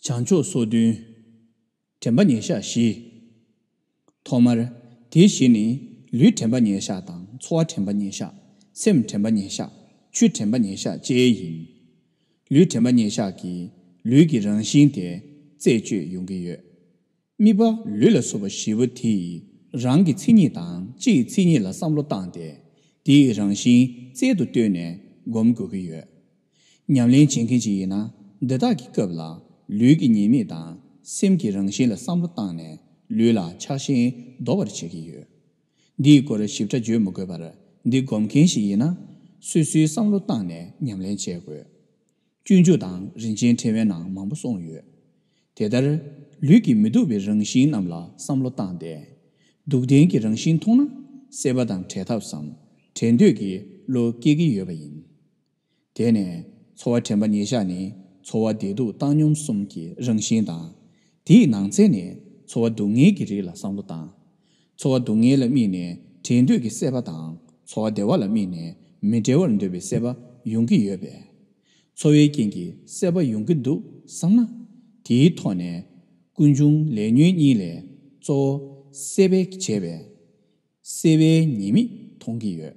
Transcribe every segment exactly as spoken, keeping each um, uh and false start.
བྱང་ཕྱོགས་སོ་བདུན། དྲན་པ་ཉེར་གཞག་བཞི། ཐོག་མར། དེ་བཞི་ནི་ལུས་དྲན་པ་ཉེར་གཞག་དང་ཚོར་བ་དྲན་པ་ཉེར་གཞག་སེམས་དྲན་པ་ཉེར་གཞག་ཆོས་དྲན་པ་ཉེར་གཞག་བཅས་ཡིན། ལུས་དྲན་པ་ཉེར་གཞག་གིས་ལུས་ཀྱི་རང་བཞིན་དེ་རྩད་གཅོད་ཡོང་གི་ཡོད། དམིགས་པ་ལུས་ལ་སོགས་པ་བཞི་པོ་དེ་ཡིས་རང་གི་མཚན་ཉིད་དང་སྤྱིའི་མཚན་ཉིད་ལ་བསམ་བློ་བཏང་སྟེ། དེའི་རང་བཞིན་རྩལ་དུ་བཏོན་ནས་སྒོམ་དགོས་ཀྱི་ཡོད། ཉམས་ལེན་བྱེད་མཁན་ཅིག་ཡིན་ན། འདི་དག་གི་སྐབས་ལ་ལུས་ཀྱི་ཉེས་དམིགས་དང་སེམས་ཀྱི་རང་བཞིན་ལ་བསམ་བློ་བཏང་ནས་ལུས་ལ་ཆགས་ཞེན་ལྡོག་པར་བྱེད་ཀྱི་ཡོད། འདིའི་སྐོར་ཞིབ་ཕྲ་བརྗོད་མི་དགོས་པར། འདི་སྒོམ་མཁན་ཞིག་ཡིན་ན། སོ་སོའི་བསམ་བློ་བཏང་ནས་ཉམས་ལེན་བྱེད་དགོས། སྤྱོད་འཇུག་དང་རིན་ཆེན་ཕྲེང་བའི་ནང་མང་པོ་གསུངས་ཡོད། དེ་ལྟར། ལུས་ཀྱི་མི་སྡུག་པའི་རང་བཞིན་རྣམས་ལ་བསམ་བློ་བཏང་སྟེ། སྡུག་བདེན་གྱི་རང་བཞིན་མཐོང་ན། སྲེད་པ་དང་བྲལ་ཐབས་སམ། བྲལ་འདོད་ཀྱི་བློ་སྐྱེ་གི་ཡོད་པ་ཡིན། དེ་ནས་ཚོར་བ་དྲན་པ་ཉེར་གཞག་ནི་ཚོར་བ་བདེ་སྡུག་བཏང་སྙོམས་གསུམ་གྱི་རང་བཞིན་དང་། དེའི་ནང་ཚན་ནས་ཚོར་བ་སྡུག་བསྔལ་གྱི་རིགས་ལ་བསམ་བློ་བཏང་། ཚོར་བ་སྡུག་བསྔལ་ལ་དམིགས་ནས་བྲལ་འདོད་ཀྱི་སྲེད་པ་དང་། ཚོར་བ་བདེ་བ་ལ་དམིགས་ནས་མི་འབྲལ་བར་འདོད་པའི་སྲེད་པ་ཡོང་གི་ཡོད་པས། ཚོར་བའི་རྐྱེན་གྱིས་སྲེད་པ་ཡོང་གི་འདུག་བསམ་ན། དེའི་ཐོག་ནས་ཀུན་འབྱུང་ལས་ཉོན་གཉིས་ལས་གཙོ་བོ་སྲེད་པས་བྱས་པའི་སྲེད་པའི་ཉེས་དམིགས་མཐོང་གི་ཡོད།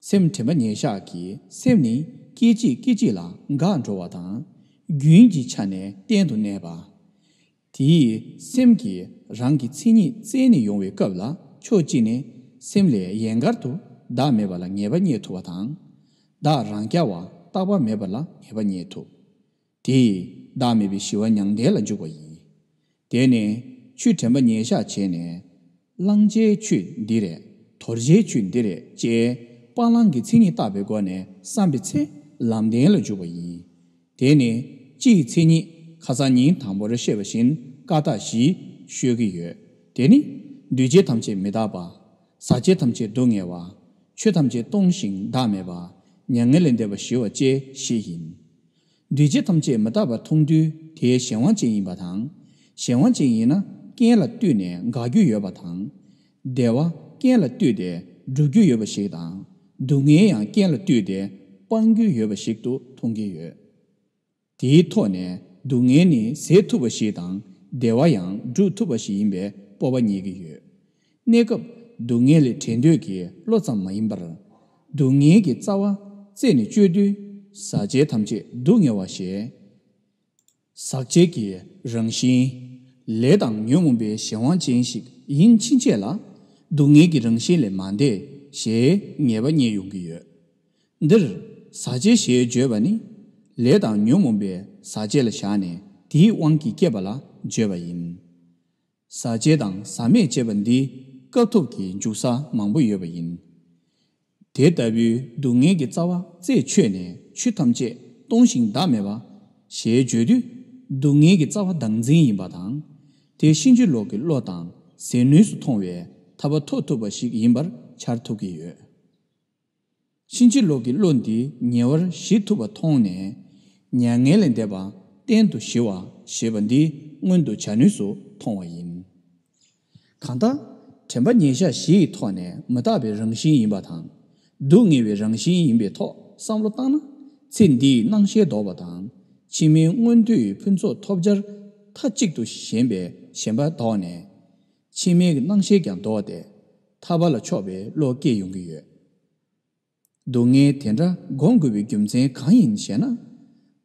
སེམས་དྲན་པ་ཉེར་གཞག་གིས་སེམས་ནི་སྐད་ཅིག་སྐད་ཅིག་ལ་འགག་འགྲོ་བ་དང་། རྒྱུན་གྱི་ཆ་ནས་གཏན་དུ་གནས་པ། དེ་ཡིས་སེམས་ཀྱིས་རང་གི་མཚན་ཉིད་བཙལ་ནས་ཡོང་བའི་སྐབས་ལ། ཕྱོགས་གཅིག་ནས་སེམས་ལས་ཡན་གར་དུ་བདག་མེད་པ་ལ་ངེས་པ་རྙེད་ཐུབ་པ་དང་། བདག་རང་རྐྱ་བ་རྟག་པ་མེད་པ་ལ་ངེས་པ་རྙེད་ཐུབ། དེ་ཡིས་བདག་མེད་པའི་ཞི་བ་མྱང་འདས་ལ་འཇུག་པ་ཡིན། དེ་ནས་ཆོས་དྲན་པ་ཉེར་གཞག་བྱས་ནས། བླང་བྱའི་ཆོས་འདི་རེད། དོར་བྱའི་ཆོས་འདི་རེད་ཅེས་སྤང་བླང་གི་མཚན་ཉིད་བརྟག་པའི་སྒོ་ནས་བསམ་པའི་ཚེ་ལམ་བདེན་ལ་འཇུག་པ་ཡིན། དེ་ནི་སྤྱིའི་མཚན་ཉིད་ཁ་སང་ཉིན་དང་པོར་བཤད་པ་བཞིན་བཀའ་རྟགས་བཞི་ཤོད་ཀྱི་ཡོད། དེ་ནི། འདུས་བྱས་ཐམས་ཅད་མི་རྟག་པ། ཟག་བཅས་ཐམས་ཅད་སྡུག་བསྔལ་བ། ཆོས་ཐམས་ཅད་སྟོང་ཞིང་བདག་མེད་པ། མྱ་ངན་ལས་འདས་པ་ཞི་བ་བཅས་བཞི་ཡིན། འདུས་བྱས་ཐམས་ཅད་མི་རྟག་པ་མཐོང་དུས་དེ་གཞན་དབང་ཅན་ཡིན་པ་དང་། གཞན་དབང་ཅན་ཡིན་ན་རྐྱེན་ལ་ལྟོས་ནས་འགག་རྒྱུ་ཡོད་པ་དང་། བདེ་བ་རྐྱེན་ལ་ལྟོས་ཏེ་སྒྲུབ་རྒྱུ་ཡོད་པ་ཞིག་དང་། སྡུག་བསྔལ་ཡང་རྐྱེན་ལ་ལྟོས་ཏེ་སྤང་རྒྱུ་ཡོད་པ་ཞིག་ཏུ་མཐོང་གི་ཡོད། དེའི་ཐོག་ནས་སྡུག་བསྔལ་ནི་ཟད་ཐུབ་པ་ཞིག་དང་བདེ་བ་ཡང་སྒྲུབ་ཐུབ་པ་ཞིག་ཡིན་པའི་སྤོབས་པ་རྙེད་ཀྱི་ཡོད། གནས་སྐབས་སྡུག་བསྔལ་ལས་བྲལ་འདོད་ཀྱི་བློ་ཙམ་མ་ཡིན་པར། སྡུག་བསྔལ་གྱི་རྩ་བ་རྩད་ནས་གཅོད་དུས་ཟག་བཅས་ཐམས་ཅད་སྡུག་བསྔལ་བ་ཞེས། ཟག་བཅས་ཀྱི་རང་བཞིན། ལས་དང་ཉོན་མོངས་པའི་གཞན་དབང་ཅན་ཞིག་ཡིན་ཕྱིན་ཆད་ལ། སྡུག་བསྔལ་གྱི་རང་བཞིན་ལས་མ་འདས་ཞེས་ངེས་པ་རྙེད་ཡོང་གི་ཡོད། འདིར་ཟག་བཅས་ཞེས་བརྗོད་པ་ནི། ལས་དང་ཉོན་མོངས་པའི་ཟག་བཅས་ལ་བཞག་ནས་དེའི་དབང་གིས་སྐྱེས་པ་ལ་བརྗོད་པ་ཡིན། ཟག་བཅས་དང་ཟག་མེད་ཅེས་པ་འདི་སྐབས་ཐོབ་ཀྱི་འཇུག་ས་མང་པོ་ཡོད་པ་ཡིན། དེ་ལྟ་བུའི་སྡུག་བསྔལ་གྱི་རྩ་བ་རྩད་ཆོད་ནས་ཆོས་ཐམས་ཅད་སྟོང་ཞིང་བདག་མེད་པ་ཞེས་བརྗོད་དུས། སྡུག་བསྔལ་གྱི་རྩ་བ་བདག་འཛིན་ཡིན་པ་དང་། དེ་ཕྱིན་ཅི་ལོག་གི་བློ་དང་ཟིལ་གནོན་སུ་མཐོང་བའི་ཐར་པ་ཐོབ་ཐུབ་པ་ཞིག་ཡིན་པར་འཆར་ཐུབ་ཀྱི་ཡོད། ཕྱིན་ཅི་ལོག་གི་བློ་འདི་ཉེ་བར་ཞི་ཐུབ་པ་མཐོང་ནས། མྱ་ངན་ལས་འདས་པ་གཏན་དུ་ཞི་བ་ཞེས་པ་འདི་མངོན་དུ་བྱ་ནུས་སུ་མཐོང་བ་ཡིན། གང་ལྟར། དྲན་པ་ཉེར་གཞག་བཞི་ཡི་ཐོག་ནས་མི་རྟག་པའི་རང་བཞིན་ཡིན་པ་དང་། སྡུག་བསྔལ་བའི་རང་བཞིན་ཡིན་པའི་ཐོག་བསམ་བློ་བཏང་ན། ཚེ་འདིའི་སྣང་ཤས་ལྡོག་པ་དང་། ཕྱི་མའི་མངོན་མཐོའི་ཕུན་ཚོགས་ཐོབ་བྱར་མཐའ་གཅིག་ཏུ་ཞེན་པའི་ཞེན་པ་ལྡོག་ནས། ཕྱི་མའི་སྣང་ཤས་ཀྱང་ལྡོག་སྟེ། ཐར་པ་ལ་ཕྱོགས་པའི་བློ་སྐྱེ་ཡོང་གི་ཡོད། སྡུག་བསྔལ་དེ་འདྲ་སྒོམ་དགོས་པའི་རྒྱུ་མཚན་གང་ཡིན་ཞེ་ན།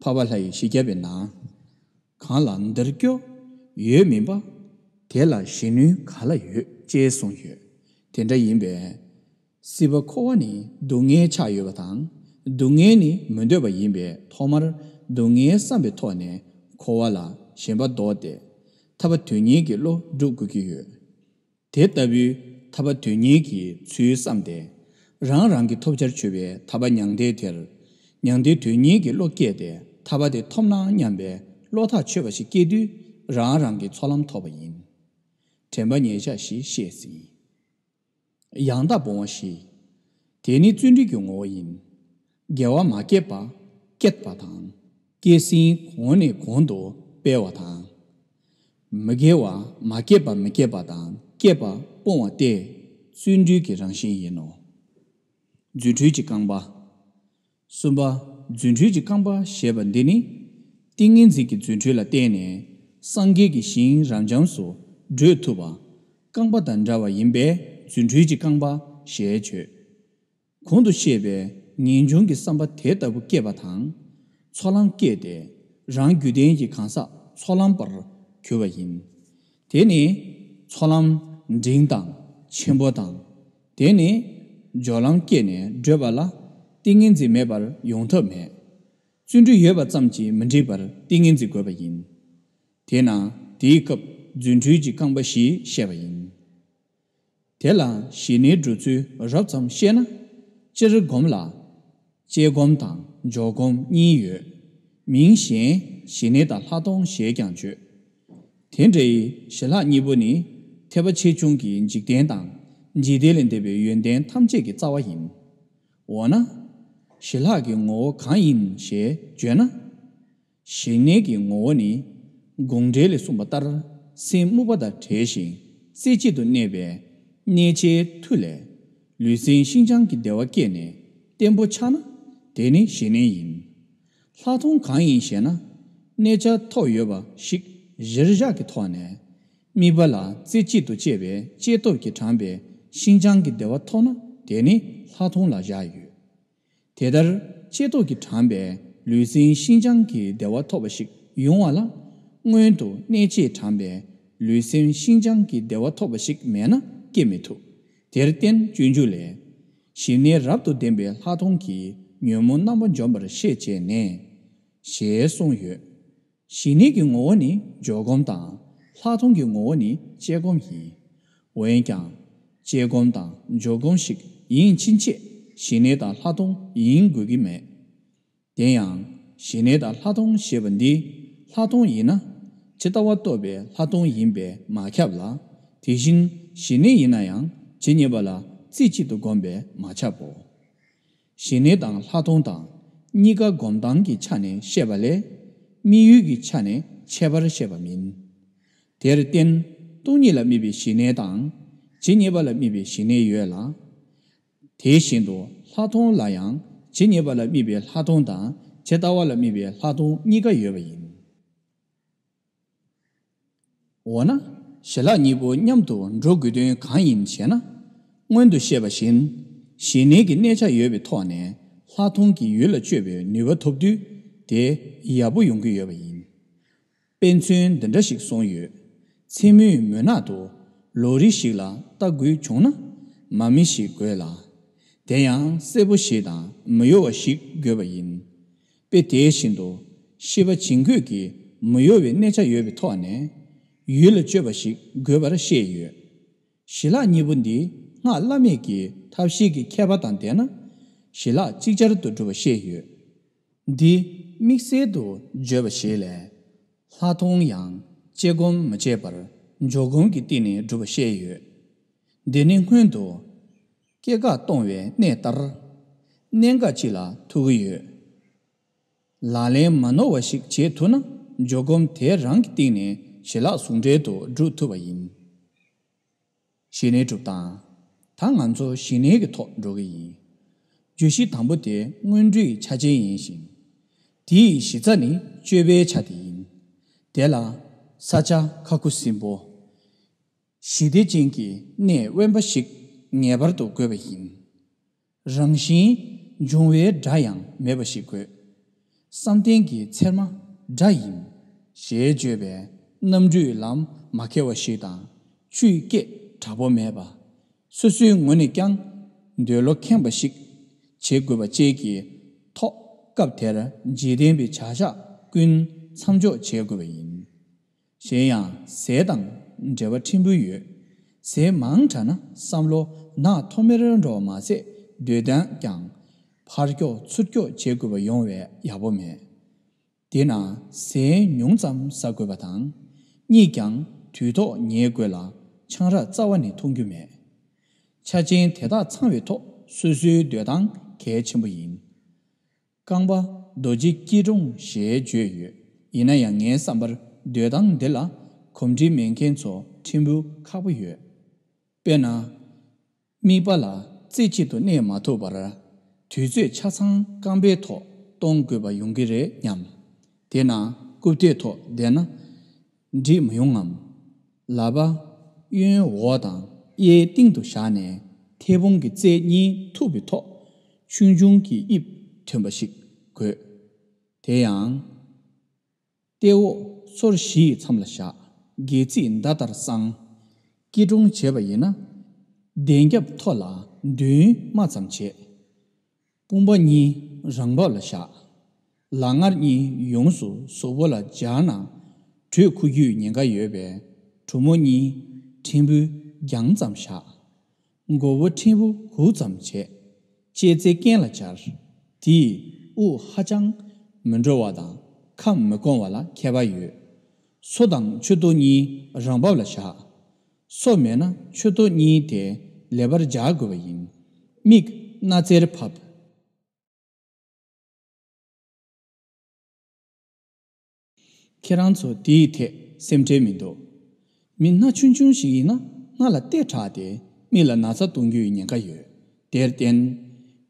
འཕགས་པ་ལྷ་ཡི་བཞི་བརྒྱ་པའི་ནང་། གང་ལ་འདིར་སྐྱོ་ཡོད་མིན་པ། དེ་ལ་ཞི་གནོན་ག་ལ་ཡོད་ཅེས་གསུངས་ཡོད། དེ་འདྲ་ཡིན་པས། སྲིད་པ་འཁོར་བ་ནི་སྡུག་བསྔལ་ཆགས་ཡོད་པ་དང་། སྡུག་བསྔལ་ནི་མི་འདོད་པ་ཡིན་པས། ཐོག་མར་སྡུག་བསྔལ་བསམ་པའི་ཐོག་ནས་འཁོར་བ་ལ་ཞེན་པ་ལྡོག་སྟེ། ཐར་པ་དོན་གཉེར་གྱི་བློ་སྒྲུབ་དགོས་ཀྱི་ཡོད། དེ་ལྟ་བུའི་ཐར་པ་དོན་གཉེར་གྱི་ཚུལ་བསམས་ཏེ། རང་རང་གི་ཐོབ་བྱར་གྱུར་པའི་ཐར་པ་མྱང་འདས་དེར། མྱང་འདས་དོན་གཉེར་གྱི་བློ་སྐྱེས་ཏེ། ཐར་པ་དེ་ཐོབ་ན་སྙམ་པའི་བློ་ཐག་ཆོད་པ་ཞིག་སྐྱེས་དུས། རང་རང་གི་ཚོགས་ལམ་ཐོབ་པ་ཡིན། དྲན་པ་ཉེར་གཞག་བཞི་བཤད་ཟིན། ཡང་དག་སྤོང་བ་བཞི། དེ་ནི་བརྩོན་འགྲུས་ཀྱི་ངོ་བོ་ཡིན། དགེ་བ་མ་སྐྱེས་པ་བསྐྱེད་པ་དང་། སྐྱེས་ཟིན་གོང་ནས་གོང་དུ་སྤེལ་བ་དང་། མི་དགེ་བ་མ་སྐྱེས་པ་མི་བསྐྱེད་པ་དང་བསྐྱེད་པ་སྤོང་བ་སྟེ། བརྩོན་འགྲུས་ཀྱི་རང་བཞིན་ཡིན་ནོ། རྫུ་འཕྲུལ་གྱི་རྐང་པ། གསུམ་པ། རྫུ་འཕྲུལ་གྱི་རྐང་པ་ཞེས་པ་འདི་ནི། ཏིང་ངེ་འཛིན་གྱི་རྫུ་འཕྲུལ་ལ་བརྟེན་ནས་སངས་རྒྱས་ཀྱི་ཞིང་རབ་འབྱམས་སུ་བགྲོད་ཐུབ་པ། རྐང་པ་དང་འདྲ་བ་ཡིན་པས་རྫུ་འཕྲུལ་གྱི་རྐང་པ་ཞེས་བརྗོད། གོང་དུ་བཤད་པའི་ངེས་འབྱུང་གི་བསམ་པ་དེ་ལྟ་བུ་སྐྱེས་པ་དང་། ཚོགས་ལམ་སྐྱེས་ཏེ་རང་རྒྱུད་ལྡན་གྱི་གང་ཟག་ཚོགས་ལམ་པར་གྱུར་པ་ཡིན། དེ་ནི་ཚོགས་ལམ་འབྲིང་དང་ཆེན་པོ་དང་། དེ་ནི་སྦྱོར་ལམ་སྐྱེས་ནས་བགྲོད་པ་ལ་ཏིང་ངེ་འཛིན་མེད་པར་ཡོང་ཐབས་མེད། བརྩོན་འགྲུས་ཡོད་པ་ཙམ་གྱིས་མི་འགྲིག་པར་ཏིང་ངེ་འཛིན་དགོས་པ་ཡིན། དེས་ན་དེའི་སྐབས་རྫུ་འཕྲུལ་གྱི་རྐང་པ་བཞི་བཤད་པ་ཡིན། དེ་ལ་ཞི་གནས་སྒྲུབ་ཚུལ་རབ་ཙམ་བཤད་ན། སྤྱིར་སྒོམ་ལ་དཔྱད་སྒོམ་དང་འཇོག་སྒོམ་གཉིས་ཡོད། མིང་གཞན་ཞི་གནས་དང་ལྷག་མཐོང་ཞེས་ཀྱང་བརྗོད། དེ་འདྲའི་ཞི་ལྷག་གཉིས་པོ་ནི་ཐེག་པ་ཆེ་ཆུང་གི་འཇིག་རྟེན་དང་འཇིག་རྟེན་ལས་འདས་པའི་ཡོན་ཏན་ཐམས་ཅད་ཀྱི་རྩ་བ་ཡིན། འོ་ན། ཞི་ལྷག་གི་ངོ་བོ་གང་ཡིན་ཞེས་བརྗོད་ན། ཞི་གནས་ཀྱི་ངོ་བོ་ནི། དགོངས་འགྲེལ་ལས་གསུངས་པ་ལྟར་སེམས་རྨུགས་པ་དང་བྲལ་ཞིང་རྩེ་གཅིག་ཏུ་གནས་པའི་གནས་བྱའི་མཐུ་ལས། ལུས་སེམས་ཤིན་སྦྱངས་ཀྱི་བདེ་བ་སྐྱེས་ནས་བརྟན་པོ་ཆགས་ན་དེ་ནི་ཞི་གནས་ཡིན། ལྷག་མཐོང་གང་ཡིན་ཞེ་ན། གནས་ཆ་ཐོབ་ཡོད་པ་ཞིག་གཞིར་བཞག་གི་ཐོག་ནས། དམིགས་པ་ལ་རྩེ་གཅིག་ཏུ་དཔྱད་པའི་དཔྱད་སྟོབས་ཀྱིས་དྲངས་པའི་ཤིན་སྦྱངས་ཀྱི་བདེ་བ་ཐོབ་ན་དེ་ནི་ལྷག་མཐོང་ལ་བཞག་ཡོད། དེ་ལྟར་དཔྱད་སྟོབས་ཀྱིས་དྲངས་པའི་ལུས་སེམས་ཤིན་སྦྱངས་ཀྱི་བདེ་བ་ཐོབ་པ་ཞིག་ཡོང་བ་ལ། སྔོན་དུ་གནས་བྱས་དྲངས་པའི་ལུས་སེམས་ཤིན་སྦྱངས་ཀྱི་བདེ་བ་ཐོབ་པ་ཞིག་མེད་ན་སྐྱེ་མི་ཐུབ། དེར་བརྟེན་སྤྱོད་འཇུག་ལས། ཞི་གནས་རབ་ཏུ་ལྡན་པའི་ལྷག་མཐོང་གིས་ཉོན་མོངས་རྣམ་པ་འཇོམས་པར་ཤེས་བྱས་ནས། ཞེས་གསུངས་ཡོད། ཞི་གནས་ཀྱི་ངོ་བོ་ནི་འཇོག་སྒོམ་དང་། ལྷག་མཐོང་གི་ངོ་བོ་ནི་དཔྱད་སྒོམ་ཡིན། འོན་ཀྱང་། དཔྱད་སྒོམ་དང་འཇོག་སྒོམ་ཞིག་ཡིན་ཕྱིན་ཆད་ཞི་གནས་དང་ལྷག་མཐོང་ཡིན་དགོས་ཀྱི་མེད། དེ་ཡང་ཞི་གནས་དང་ལྷག་མཐོང་ཞེས་པ་འདི་ལྷག་མཐོང་ཡིན་ན་ཇི་ལྟ་བ་རྟོགས་པའི་ལྷག་མཐོང་ཡིན་པས་མ་ཁྱབ་ལ། དེ་བཞིན་ཞི་གནས་ཡིན་ན་ཡང་ཇི་སྙེད་པ་ལ་རྩེ་གཅིག་ཏུ་བསྒོམས་པས་མ་ཁྱབ་བོ། ཞི་གནས་དང་ལྷག་མཐོང་དང་གཉིས་ཀ་སྒོམ་སྟངས་ཀྱི་ཆ་ནས་བཤད་པ་ལས། དམིགས་ཡུལ་གྱི་ཆ་ནས་ཁྱད་པར་བཤད་པ་མིན། དེར་བརྟེན་སྟོང་ཉིད་ལ་དམིགས་པའི་ཞི་གནས་དང་། ཇི་སྙེད་པ་ལ་དམིགས་པའི་ཞི་གནས་ཡོད་ལ། དེ་བཞིན་དུ་ལྷག་མཐོང་ལ་ཡང་ཇི་སྙེད་པ་ལ་དམིགས་པའི་ལྷག་མཐོང་དང་ཇི་ལྟ་བ་ལ་དམིགས་པའི་ལྷག་མཐོང་གཉིས་ཀ་ཡོད་པ་ཡིན། འོ་ན། ཞི་ལྷག་གཉིས་པོ་མཉམ་དུ་འགྲོ་དགོས་དོན་གང་ཡིན་ཞེ་ན། སྔོན་དུ་བཤད་པ་བཞིན། ཞི་གནས་ཀྱི་གནས་ཆ་ཡོད་པའི་ཐོག་ནས་ལྷག་མཐོང་གི་ཡུལ་ལ་དཔྱོད་པའི་ནུས་པ་ཐོབ་དུས་དེ་ཡག་པོ་ཡོང་གི་ཡོད་པ་ཡིན། དཔེ་མཚོན་འདི་འདྲ་ཞིག་གསུངས་ཡོད། མཚན་མོའི་མུན་ནག་ཏུ་ལོ་རིས་ཤིག་ལ་ལྟ་དགོས་བྱུང་ན། མ་མི་ཞིག་དགོས་ལ། དེ་ཡང་གསལ་པོ་ཞིག་དང་མི་གཡོ་བ་ཞིག་དགོས་པ་ཡིན། དཔེ་དེ་བཞིན་དུ་ཤེས་པ་བྱིང་རྒོད་ཀྱིས་མི་གཡོ་བའི་གནས་ཆ་ཡོད་པའི་ཐོག་ནས་ཡུལ་ལ་དཔྱོད་པ་ཞིག་དགོས་པར་བཤད་ཡོད། ཞི་ལྷག་གཉིས་པོ་འདི་སྔགས་བླ་མེད་ཀྱི་ཐབས་ཤེས་ཀྱི་ཁྱད་པར་དང་ལྡན་ན། ཞི་ལྷག་ཅིག་ཅར་དུ་སྒྲུབ་པ་བཤད་ཡོད། འདི་དམིགས་བསལ་དུ་བརྗོད་པ་ཞིག་ལས། ལྷག་མཐོང་ཡང་དཔྱད་སྒོམ་མི་བྱེད་པར་འཇོག་སྒོམ་གྱི་སྟེང་ནས་སྒྲུབ་པ་བཤད་ཡོད། འདི་ནི་སྔོན་དུ་སྐྱེ་འགག་གཏོང་བའི་གནས་ལྟར། གནད་འགག་ཅིག་ལ་ཐུག་གི་ཡོད། ལག་ལེན་མ་ནོར་བ་ཞིག་བྱེད་ཐུབ་ན་འཇོག་སྒོམ་དེ་རང་གི་སྟེང་ནས་ཞི་ལྷག་ཟུང་འབྲེལ་དུ་སྒྲུབ་ཐུབ་པ་ཡིན། ཞི་གནས་སྒྲུབ་སྟངས། ད་ང་ཚོ་ཞི་གནས་ཀྱི་ཐོག་འགྲོ་གི་ཡིན། བརྗོད་གཞི་དང་པོ་དེ་སྔོན་འགྲོའི་ཆ་ཅན་ཡིན་ཞིང་། དེའི་གཞི་རྩ་ནི་སྤྱོད་པའི་ཆ་དེ་ཡིན། དེ་ལ་ས་ཆ་ཁ་ཁུ་སིམ་པོ། ཞི་བདེ་ཅན་གྱི་གནས་དབེན་པ་ཞིག་ངེས་པར་དུ་དགོས་པ་ཡིན། རང་བཞིན་འབྱུང་བའི་སྒྲ་ཡང་མེད་པ་ཞིག་དགོས། བསམ་གཏན་གྱི་ཚེར་མ་སྒྲ་ཡིན། ཞེས་བརྗོད་པའི་རྣམ་འཕྲུལ་ལམ་མ་ཁེལ་བ་ཞིག་དང་ཆུའི་སྐད་དྲག་པོ་མེད་པ། སོ་སོའི་ངོས་ནས་ཀྱང་འདོད་བློ་ཁེངས་པ་ཞིག་བྱེད་དགོས་པ་བཅས་ཀྱི་ཐོག་སྐབས་དེར་འཇིག་རྟེན་པའི་བྱ་གཞག་ཀུན་མཚམས་འཇོག་བྱེད་དགོས་པ་ཡིན། གཞན་ཡང་ཟས་དང་འབྲེལ་བ་ཕྲན་བུ་ཡོད། ཟས་མང་དྲགས་ན་བསམ་བློ་ནག་ཐོམ་མེར་འགྲོ་བ་མ་ཟད་འདོད་སྟངས་ཀྱང་ཕར་ཀྱོག་ཚུར་ཀྱོག་བྱེད་དགོས་པ་ཡོང་བས་ཡག་པོ་མེད། དེས་ན་ཟས་ཉུང་ཙམ་ཟ་དགོས་པ་དང་། གཉིད་ཀྱང་དུས་ཐོག་ཉལ་དགོས་ལ་ཆང་རག་རྩ་བ་ནས་འཐུང་རྒྱུ་མེད། ཆ་རྐྱེན་དེ་དག་ཚང་བའི་ཐོག་སོ་སོའི་འདོད་སྟངས་གལ་ཆེན་པོ་ཡིན། རྐང་པ་རྡོ་རྗེ་སྐྱིལ་ཀྲུང་ཞེས་བརྗོད་ཡོད། ཡིན་ན་ཡང་ངའི་བསམ་པར་འདོད་སྟངས་འདི་ལ་གོམས་འདྲིས་མེད་མཁན་ཚོ་ཕྲན་བུ་ཁག་པོ་ཡོད། དཔེར་ན། དམིགས་པ་ལ་རྩེ་གཅིག་ཏུ་གནས་མ་ཐུབ་པར་དུས་ཚོད་ཆ་ཚང་རྐང་པའི་ཐོག་གཏོང་དགོས་པ་ཡོང་གི་རེད་སྙམ། དེས་ན་ རྐུབ་སྟེགས་ཐོག་བསྡད་ན་འགྲིག་མི་ཡོང་ངམ། ལག་པ་གཡོན་འོག་དང་གཡས་སྟེང་དུ་བཞག་ནས་མཐེ་བོང་གི་རྩེ་གཉིས་ཐུག་པའི་ཐོག་ཆུང་ཆུང་གི་དབྱིབས་ཐོན་པ་ཞིག་དགོས། དེ་ཡང་། ལྟེ་འོག་སོར་བཞི་ཡི་མཚམས་ལ་བཞག་སྒལ་ཚིགས་མདའ་ལྟར་བསྲང་། སྐྱིལ་ཀྲུང་བྱས་པ་ཡིན་ན། གདན་རྒྱབ་ཐོག་ལ་མདུན་དམའ་ཙམ་བྱས། དཔུང་པ་གཉིས་རང་བབས་ལ་བཞག་ལག་ངར་གཉིས་ཡོངས་སུ་གཟུགས་པོ་ལ་སྦྱར་ན། དྲོད་ཁུ་རྒྱུའི་ཉེན་ཁ་ཡོད་པས། གྲུ་མོ་གཉིས་ཕྲན་བུ་རྒྱང་ཙམ་བཞག་མགོ་བོ་ཕྲན་བུ་གུག་ཙམ་བྱས། ལྕེ་རྩེ་གྱེན་ལ་སྦྱར། དེས་དབུགས་ཧ་ཅང་མི་འགྲོ་བ་དང་ཁ་མི་སྐོང་བ་ལ་ཁྱད་པར་ཡོད། སོ་དང་མཆུ་ཏོ་གཉིས་རང་བབས་ལ་བཞག་སོ་མེད་ན་མཆུ་ཏོ་གཉིས་དེ་ལེགས་པར་སྦྱར་དགོས་པ་ཡིན། མིག་སྣ་རྩེར་ཕབ། ཁྱེད་རང་ཚོ་དེའི་ཐད་སེམས་ཁྲལ་མི་འདུག་མི་སྣ་ཆུང་ཆུང་ཞིག་ཡིན་ན་སྣ་ལ་ལྟེ་དྲགས་ཏེ་མིག་ལ་ན་ཚ་གཏོང་རྒྱུའི་ཉེན་ཁ་ཡོད། དེར་བརྟེན།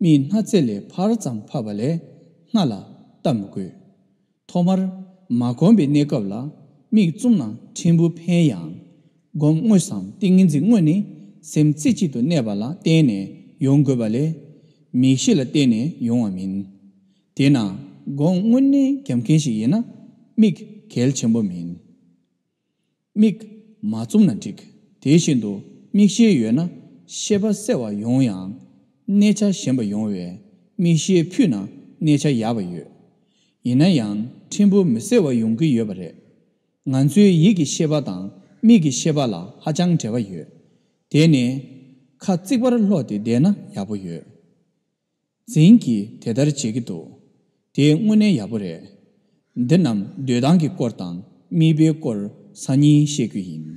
མིག་སྣ་རྩེ་ལས་ཕར་ཙམ་ཕབ་པ་ལས་སྣ་ལ་ལྟ་མི་དགོས། ཐོག་མར་མ་གོམས་པའི་གནས་སྐབས་ལ་མིག་བཙུམ་ན་ཕྲན་བུ་ཕན་ཡང་། སྒོམ་དངོས་སམ་ཏིང་ངེ་འཛིན་དངོས་ནི་སེམས་རྩེ་གཅིག་ཏུ་གནས་པ་ལ་བརྟེན་ནས་ཡོང་དགོས་པ་ལས། མིག་ཤེས་ལ་བརྟེན་ནས་ཡོང་བ་མིན། དེས་ན་སྒོམ་དངོས་གནས་རྒྱབ་མཁན་ཞིག་ཡིན་ན་མིག་གལ་ཆེན་པོ་མིན། མིག་མ་བཙུམ་ན་འགྲིག་དེ་བཞིན་དུ་མིག་ཤེས་ཡོད་ན་ཤེས་པ་གསལ་བ་ཡོང་ཡང་། གནས་ཆ་ཞན་པ་ཡོང་བས་མིག་ཤེས་ཕུད་ན་གནས་ཆ་ཡག་པ་ཡོད། ཡིན་ན་ཡང་ཕྲན་བུ་མི་གསལ་བ་ཡོང་གི་ཡོད་པ་རེད། ང་ཚོའི་ཡིད་ཀྱི་ཤེས་པ་དང་མིག་གི་ཤེས་པ་ལ་ཧ་ཅང་འབྲེལ་བ་ཡོད། དེ་ནི་ཁ་གཙིགས་པར་ལྷོག་སྟེ་བསྡད་ན་ཡག་པོ་ཡོད། འཛིན་གྱིས་དེ་ལྟར་བྱེད་ཀྱི་འདུག་དེ་དངོས་གནས་ཡག་པོ་རེད། འདི་རྣམས་སྡོད་སྟངས་ཀྱི་སྐོར་དང་མིག་དཔེའི་སྐོར་སང་ཉིན་བཤད་རྒྱུ་ཡིན།